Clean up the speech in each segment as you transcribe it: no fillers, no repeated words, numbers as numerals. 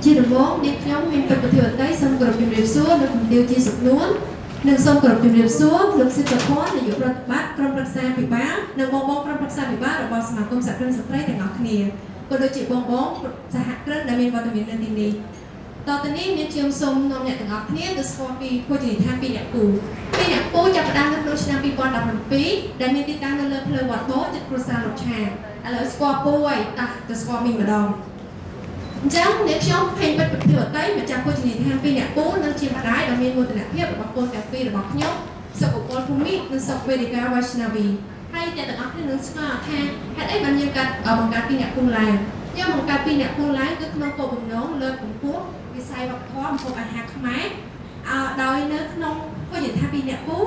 ជាដំបូងនាងខ្ញុំមានពិតប្រធានវតីសូមគោរពជំរាបសួរលោកជំទាវជាសុខនួននិងសូមគោរពជំរាបសួរលោកសិទ្ធិភ័ណ្ឌនាយកប្រតិបត្តិក្រុមប្រឹក្សាភិបាលនិងបងបងក្រុមប្រឹក្សាភិបាលរបស់សមាគមសហគ្រិនស្ត្រីទាំងអស់គ្នាក៏ដូចជាបងបងសហគ្រិនដែលមានវត្តមាននៅទីនេះតទៅនេះនាងខ្ញុំសូមនាំអ្នកទាំងអស់គ្នាទៅស្គាល់ពីភោជនីយដ្ឋានពីរអ្នកពូពីរអ្នកពូចាប់ផ្ដើមនៅក្នុងឆ្នាំ2017ដែលមានទីតាំងនៅលើផ្លូវវត្តបូជិតគ្រួសារលោកឆាឥឡូវស្គាល់ពូហើយតោះទៅស្គាល់មីងម្ដង អញ្ចឹងអ្នកខ្ញុំភេងពិតប្រតិបត្តិម្ចាស់ភោជនីយដ្ឋានពីរអ្នកពូនិងជាម្ដាយដ៏មានមោទនភាពរបស់កូនទាំងពីររបស់ខ្ញុំសុខឧបលភូមិនិងសុខវេទិកាវៃស្នាវីហើយអ្នកទាំងអស់គ្នានឹងស្គាល់ថាហេតុអីបានយើងកាត់បង្កើតពីរអ្នកពូឡើងយើងបង្កើតពីរអ្នកពូឡើងគឺក្នុងគោលបំណងលើកកម្ពស់វិស័យវប្បធម៌ម្ហូបអាហារខ្មែរអឺដោយនៅក្នុងភោជនីយដ្ឋានពីរអ្នកពូ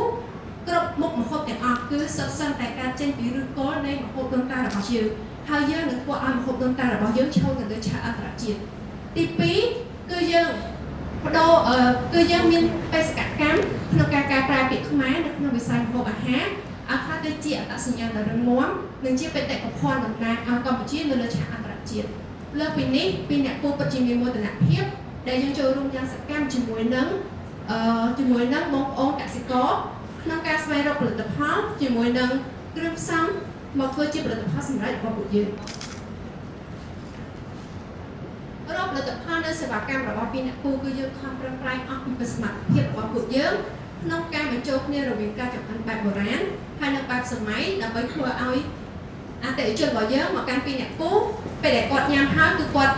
គ្រប់មុខម្ហូបទាំងអស់គឺសុទ្ធសឹងតែការចេញពីឫសគល់នៃម្ហូបដូនតារបស់យើង ហើយយើងនឹងធ្វើឲ្យម្ហូបដូនតារបស់យើងឈរនៅលើឆាកអន្តរជាតិទី2គឺយើងបដូរគឺយើងមានបេសកកម្មក្នុងការកែប្រែពាក្យខ្មែរនៅក្នុងវិស័យម្ហូបអាហារឲ្យខ្លះទៅជាអត្តសញ្ញាណដ៏រឹងមាំនិងជាបេតិកភណ្ឌតំណាងឲ្យកម្ពុជានៅលើឆាកអន្តរជាតិលើសពីនេះពីអ្នកពូពិតជាមានមោទនភាពដែលយើងចូលរួមយ៉ាងសកម្មជាមួយនឹងជាមួយនឹងបងប្អូនកសិករក្នុងការស្វែងរកផលិតផលជាមួយនឹងគ្រឿងផ្សំមកធ្វើជាផលិតផលសម្រាប់របស់ពួកយើងរកផលិតផលនៅសេវាកម្មរបស់ពីអ្នកពូគឺយើងខំប្រឹងប្រែងអស់ពីសមត្ថភាពរបស់ពួកយើងក្នុងការបញ្ចូលគ្នារវាងការចម្អិនបែបបុរាណហើយនិងបែបសម័យដើម្បីធ្វើឲ្យអតិថិជនរបស់យើងមកកាន់ពីអ្នកពូពេលដែលគាត់ញ៉ាំហើយគឺគាត់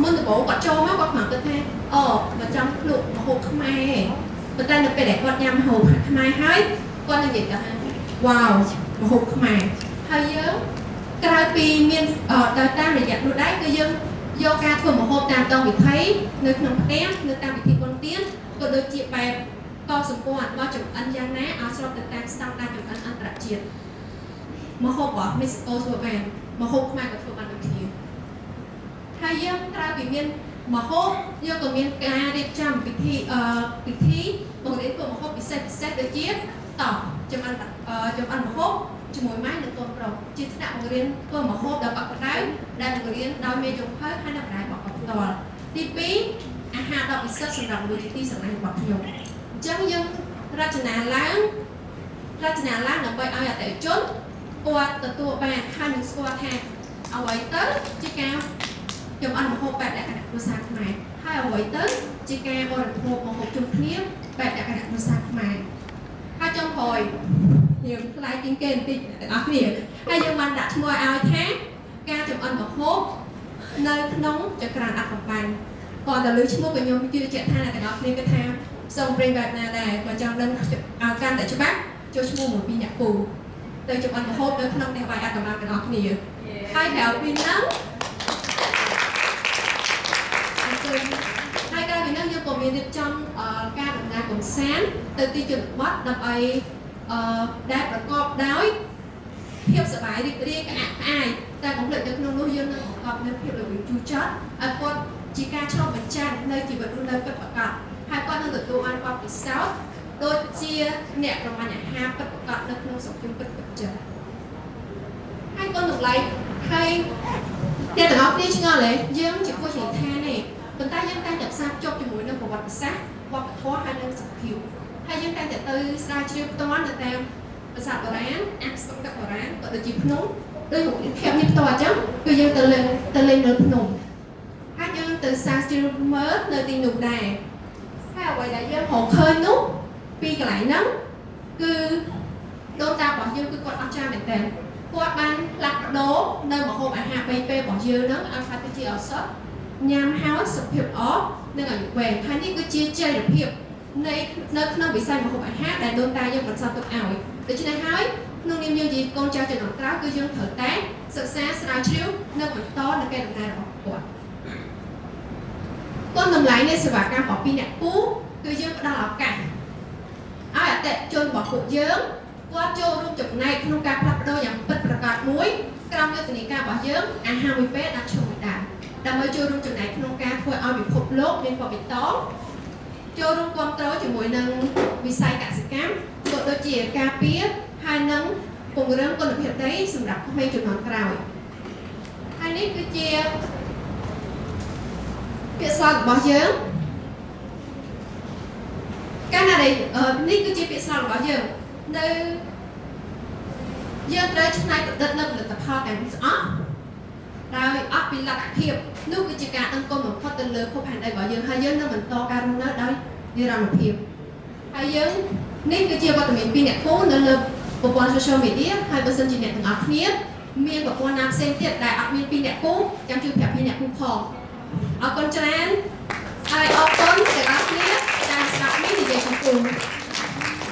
មុនដំបូងគាត់ចូលមកគាត់គ្រាន់គិតថាអូមកចង់ភ្លក់ម្ហូបខ្មែរប៉ុន្តែនៅពេលដែលគាត់ញ៉ាំម្ហូបខ្មែរហើយគាត់នឹងនិយាយថាវ៉ាវម្ហូបខ្មែរហើយយើងក្រៅពីមានដោយតាមរយៈនោះដែរគឺយើងយកការធ្វើម្ហូបតាមដងវិថីនៅក្នុងផ្ទះនៅតាមពិធីបុណ្យទានក៏ដូចជាបែបកសម្ព័ន្ធរបស់ចម្អិនយ៉ាងណាឲ្យស្របទៅតាមស្តង់ដារចម្អិនអន្តរជាតិម្ហូបរបស់មេស៊ីកូធ្វើបានម្ហូបខ្មែរក៏ធ្វើបានដូចគ្នាហើយយើងក្រៅពីមានម្ហូបយើងក៏មានការរៀបចំពិធីពិធីបង្រៀនធ្វើម្ហូបពិសេសពិសេសដូចជាតោះចម្អិនចម្អិនម្ហូបជាមួយម៉ែនិងកូនប្រុសជាថ្នាក់បង្រៀនធ្វើម្ហូបដ៏កក់ក្ដៅដែលបង្រៀនដោយមេចុងភៅហើយនិងម្ដាយរបស់គាត់ផ្ទាល់ទី2អាហារដ៏ពិសេសសម្រាប់មនុស្សជាទីស្រឡាញ់របស់ខ្ញុំអញ្ចឹងយើងរចនាឡើងរចនាឡើងដើម្បីឲ្យអតិថិជនគាត់ទទួលបានហើយនឹងស្គាល់ថាអ្វីទៅជាការចម្អិនម្ហូបបែបលក្ខណៈគ្រួសារខ្មែរហើយអ្វីទៅជាការបរិភោគម្ហូបជុំគ្នាបែបលក្ខណៈគ្រួសារខ្មែរហើយចុងក្រោយយើងថ្លៃជាងគេបន្តិចទាំងអស់គ្នាហើយយើងបានដាក់ឈ្មោះឲ្យថាការចម្អិនម្ហូបនៅក្នុងចក្រានអកំបាំងគាត់តែលើឈ្មោះក៏ខ្ញុំជឿជាក់ថាអ្នកទាំងអស់គ្នាគិតថាសូមប្រិយបែបណាដែរបើចង់ដឹងឲ្យកាន់តែច្បាស់ចូលឈ្មោះមួយពីអ្នកពូទៅចម្អិនម្ហូបនៅក្នុងផ្ទះបាយអកំបាំងទាំងអស់គ្នាហើយក្រៅពីហ្នឹងហើយក្រៅពីហ្នឹងយើងក៏មានរៀបចំការដំណើរកម្សាន្តទៅទីជនបទដើម្បីដែលប្រកបដោយភាពសប្បាយរីករាយក្អាកក្អាយតែកុំភ្លេចនៅក្នុងនោះយើងនឹងបង្កប់នូវភាពល្វីងជូរចត់ឲ្យគាត់ជាការឆ្លុះបញ្ចាំងនៅជីវិតរស់នៅពិតប្រាកដហើយគាត់នឹងទទួលបានបទពិសោធន៍ដូចជាអ្នកប្រមាញ់អាហារពិតប្រាកដនៅក្នុងសង្គមពិតពិតចឹងហើយកូនតម្លៃហើយអ្នកទាំងអស់គ្នាឆ្ងល់ទេយើងជាភោជនីយដ្ឋានទេប៉ុន្តែយើងតែងតែផ្សារភ្ជាប់ជាមួយនឹងប្រវត្តិសាស្ត្រវប្បធម៌ហើយនិងសភាពហើយយើងតែងតែទៅស្រាវជ្រាវផ្ទាល់នៅតាមប្រាសាទបុរាណអាងស្តុកទឹកបុរាណក៏ដូចជាភ្នំដោយរូបភាពនេះផ្ទាល់អញ្ចឹងគឺយើងទៅលេងទៅលេងនៅភ្នំហើយយើងទៅស្រាវជ្រាវមើលនៅទីនោះដែរហើយអ្វីដែលយើងរកឃើញនោះពីកន្លែងហ្នឹងគឺដូនតារបស់យើងគឺគាត់អស្ចារ្យមែនទែនគាត់បានផ្លាស់ប្ដូរនៅម្ហូបអាហារបីពេលរបស់យើងហ្នឹងឲ្យក្លាយទៅជាឱសថញ៉ាំហើយសុខភាពល្អនិងអាយុវែងហើយនេះគឺជាចីរភាពនៃនៅក្នុងវិស័យម្ហូបអាហារដែលដូនតាយើងបន្សល់ទុកឲ្យដូច្នេះហើយក្នុងនាមយើងជាកូនចៅជំនាន់ក្រោយគឺយើងត្រូវតែសិក្សាស្រាវជ្រាវនិងបន្តនៅកេរដំណែលរបស់គាត់គុណតម្លៃនៃសេវាកម្មរបស់ពីអ្នកពូគឺយើងផ្ដល់ឱកាសឲ្យអតិថិជនរបស់ពួកយើងគាត់ចូលរួមចំណែកក្នុងការផ្លាស់ប្ដូរយ៉ាងពិតប្រាកដមួយក្រោមយុទ្ធនាការរបស់យើងអាហារមួយពេលដាក់ឈ្មោះមួយដើមដើម្បីចូលរួមចំណែកក្នុងការធ្វើឲ្យពិភពលោកមានពណ៌បៃតងចូលរួមគ្រប់គ្រងជាមួយនឹងវិស័យកសិកម្មក៏ដូចជាការពារហើយនឹងពង្រឹងគុណភាពដីសម្រាប់ក្មេងជំនាន់ក្រោយហើយនេះគឺជា ពាក្យស្លោករបស់យើងកាលណាដែលអឺនេះគឺជាពាក្យស្លោករបស់យើងនៅយើងត្រូវច្នៃប្រឌិតនៅផលិតផលទាំងស្អស់ដោយអស់ពីលទ្ធភាពនោះគឺជាការដឹងគុណបំផុតទៅលើភពផែនដីរបស់យើងហើយយើងនឹងបន្តការរស់នៅដោយនិរន្តរភាពហើយយើងនេះគឺជាវត្តមានពីអ្នកពូនៅលើប្រព័ន្ធ social media ហើយបើសិនជាអ្នកទាំងអស់គ្នាមានប្រព័ន្ធណាផ្សេងទៀតដែលអត់មានពីអ្នកពូចាំជួយប្រាប់ពីអ្នកពូផងអរគុណច្រើនហើយអរគុណទាំងអស់គ្នាតាមស្ដាប់នេះនិយាយចំពោះ។